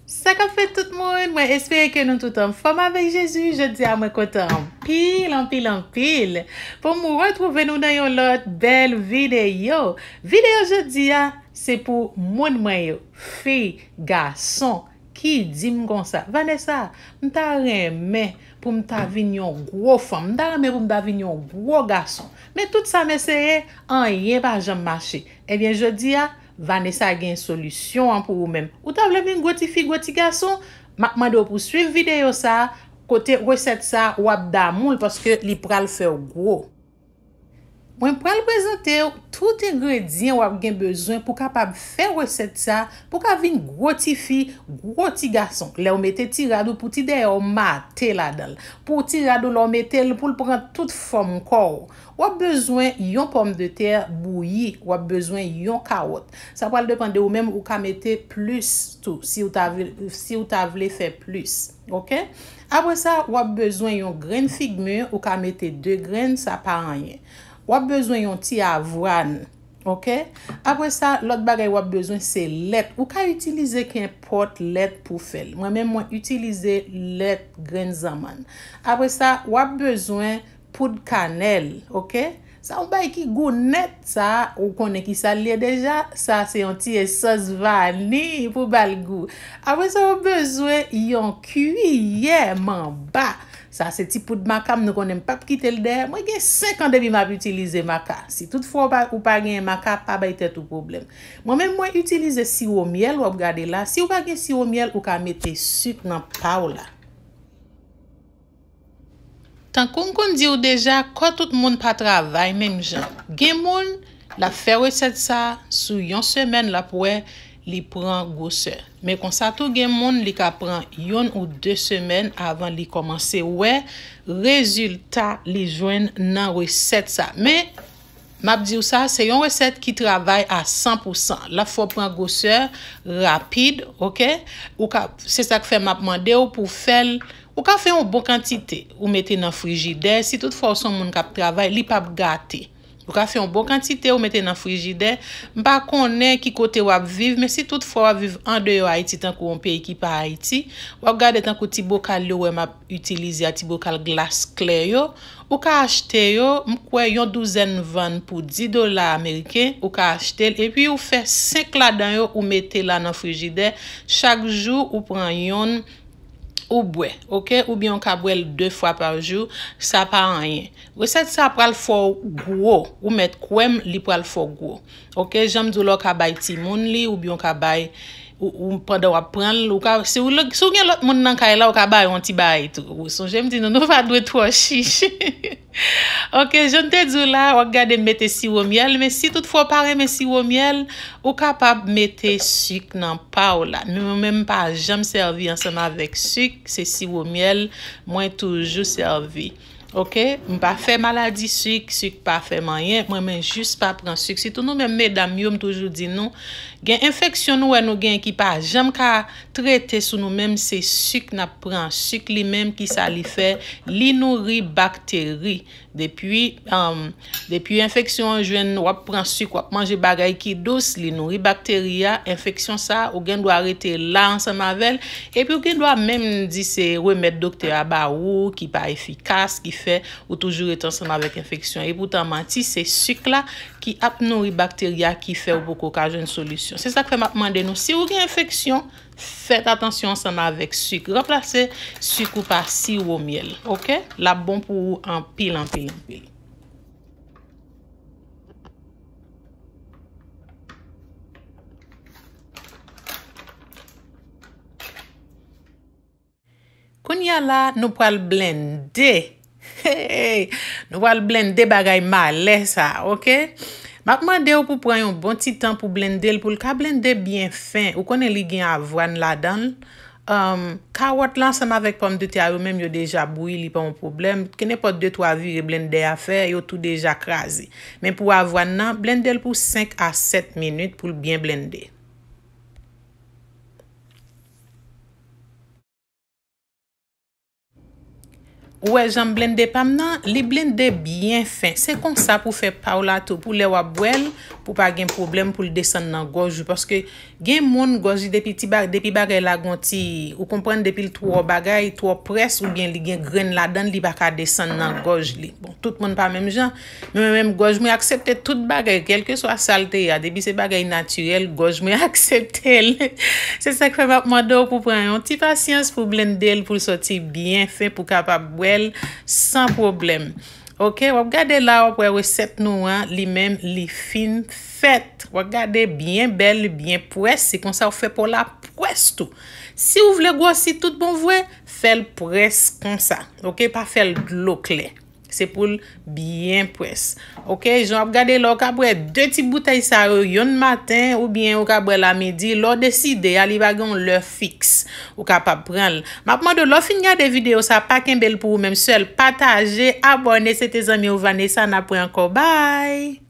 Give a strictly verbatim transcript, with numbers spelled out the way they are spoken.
Sa k ap fèt tout moun, mwen espere ke nou tout anfòm avèk Jezi. Jodi a mwen kontan anpil, anpil, anpil pou m retwouve nou nan yon lòt bèl videyo. Videyo jodi a, se pou moun mwen yo, fi, gason, ki di m konsa, Vanessa, m ta renmen pou m ta vin yon gwo fanm, m ta renmen pou m ta vin yon gwo gason. Men tout sa m eseye, anyen pa janm mache. Ebyen, jodi a, Vanessa gen solisyon an pou ou menm. Ou ta vle vin gwo ti fi, gwo ti gason? M ap mande w pou w swiv videyo sa a, kote resèt sa a, w ap damou l paske li pral fè w gwo. Mwen pral prezante w tout engredyan w ap gen bezwen pou w kapab fè resèt sa a, pou w ka vin gwo ti fi, gwo ti gason. Lè w mete ti rad ou pou ti dèyè w mate ladan l. Pou ti rad ou lè w mete l, pou l pran tout fòm kò w. W ap bezwen yon pòmdetè bouyi, w ap bezwen yon kawòt. Sa pral depann de ou menm, ou ka mete plis tou, si w ta vle, si w ta vle fè plis, oke? Apre sa, w ap bezwen yon grenn figmi, ou ka mete de grenn, sa pa anyen. W ap bezwen yon ti avwàn, oke? Apre sa, lòt bagay w ap bezwen se lèt. Ou ka itilize kenpòt lèt pou fè l. Mwen menm, mwen itilize lèt grenn zanmann. Apre sa, w ap bezwen poud kanèl, oke? Sa yon bagay ki gou nèt, sa, ou konnen ki sa l ye deja? Sa se yon ti esans vaniy pou ba l gou. Apre sa, w bezwen yon kiyè manba. Sa se ti poud maka, m, nou konnen m p ap kite l dèyè. Mwen gen senk an depi m ap itilize maka. Si toutfwa ou pa, ou pa genyen maka, pa bay tèt ou pwoblèm. Mwen menm, mwen itilize siwo myèl, w ap gade la. Si w pa gen siwo myèl, ou ka mete sik nan pa w la. Tankou m konn di w deja, kò tout moun pa travay menm jan. Gen moun, l ap fè resèt sa, sou yon semèn, l ap wè li pran gwosè. Men konsa tou, gen moun, li ka pran yonn ou de semèn avan li kòmanse wè rezilta li jwenn nan resèt sa. Men, m ap di w sa, se yon resèt ki travay a san pou san. L ap fè w pran gwosè rapid, oke? Ou ka, se sa k fè m ap mande w pou w fè l. Ou ka fè yon bon kantite, ou mete nan frijidè. Si toutfwa w se yon moun k ap travay, li p ap gate. Ou ka fè yon bon kantite, ou mete nan frijidè. M pa konnen ki kote w ap viv, men si toutfwa w ap viv andeyò Ayiti, tankou yon peyi ki pa Ayiti, w ap gade tankou ti bokal yo wè m ap itilize a, ti bokal glas klè yo. Ou ka achte yo, m kwè yon douzèn vann pou dis dola ameriken, ou ka achte l, epi ou fè senk ladan yo, ou mete la nan frijidè. Chak jou, ou pran yonn, ou bwè, oke? Oubyen ou ka bwè l de fwa pa jou, sa pa anyen. Resèt sa pral fè w gwo, ou mèt kwè m, li pral fè w gwo. Oke, jan m di w la, ou ka bay timoun li, oubyen ou ka bay, ou, ou, pandan w ap pran l, ou ka, si w, si w gen lòt moun nan kay la, ou ka ba yo yon ti bagay tou. Ou sonje m di nou, nou pa dwe twò chich. Oke, jan m te di w la, w ap gade m mete siwo myèl, men si toutfwa w pa renmen siwo myèl, ou kapab mete sik nan pa w la. Men mwen menm, m pa janm sèvi ansanm avèk sik, se siwo myèl mwen toujou sèvi. Oke, m pa fè maladi sik, sik pa fè m anyen, mwen men jis pa pran sik. Sitou nou menm medam yo, m toujou di nou, gen enfeksyon nou wè nou gen ki pa janm ka trete sou nou menm, se sik n ap pran. Sik li menm, kisa li fè? Li nouri bakteri. Depi, um, depi enfeksyon an jwenn, w ap pran sik, w ap manje bagay ki dous, li nouri bakteri a, enfeksyon sa, ou gen dwa rete la ansanm avè l, epi ou gen dwa menm di se remèd doktè a ba ou ki pa efikas. Kas ki fè ou toujou ret ansanm avèk enfeksyon. Epoutan, manti, se sik la ki ap nouri bakteri a ki fè ou poko ka jwenn solisyon. Se sa k fè m ap mande nou, si ou gen enfeksyon, fèt atansyon ansanm avèk sik. Ranplase sik ou pa siwo myèl, oke? L ap bon pou ou anpil, anpil, anpil. Kounye a la, nou pral blende. Hey! Nou pral blende bagay malè sa, oke? M ap mande w pou pran yon bon ti tan pou blende l, pou l ka blende byen fen. Ou konnen li gen avwàn ladan l. Um, kawòt la ansanm avèk pòmdetè a, yo menm yo deja bouyi, li pa yon pwoblèm. Kenenpòt de twa vire blendè a fè, yo tou deja kraze. Men pou avwàn nan, blende l pou senk a sèt minit pou l byen blende. Ou wè jan m blende pa m nan, li blende byen fen. Se konsa pou fè pa w la tou, pou lè w ap bwè l, pou pa gen pwoblèm pou l desann nan gòj ou. Paske gen moun gòj li depi ti ba-, depi bagay la gon ti, ou konprann, depi l twò bagay, twò près, oubyen li gen grenn ladan l, li pa ka desann nan gòj li. Bon, tout moun pa menm jan, men mwen menm gòj mwen aksepte tout bagay, kèlkeswa sa l te ye a, depi se bagay natirèl, gòj mwen aksepte l. Se sa k fè m ap mande w pou pran yon ti pasyans pou blende l, pou l sòti byen fen, pou kapab bwè l san pwoblèm. Ok, w ap gade la, w ap wè resèt nou an, li menm, li fin fèt. W ap gade byen bèl, byen près, se konsa w fè pa w la près tou. Si w vle gwosi tout bon vre, fè l près konsa. Ok, pa fè l dlo klè. Se pou l byen près. Ok, jan w ap gade la, w ka bwè de ti boutèy sa yo, yonn maten, oubyen ou ka bwè l a midi. Lè w deside a, li pa gen yon lè fiks. Ou kapab pran l. M ap mande w, lè w fin gade videyo sa, pa kenbe l pou ou menm sèl. Pataje, abòne, se te zanmi w Vanessa, n ap wè ankò. Bye!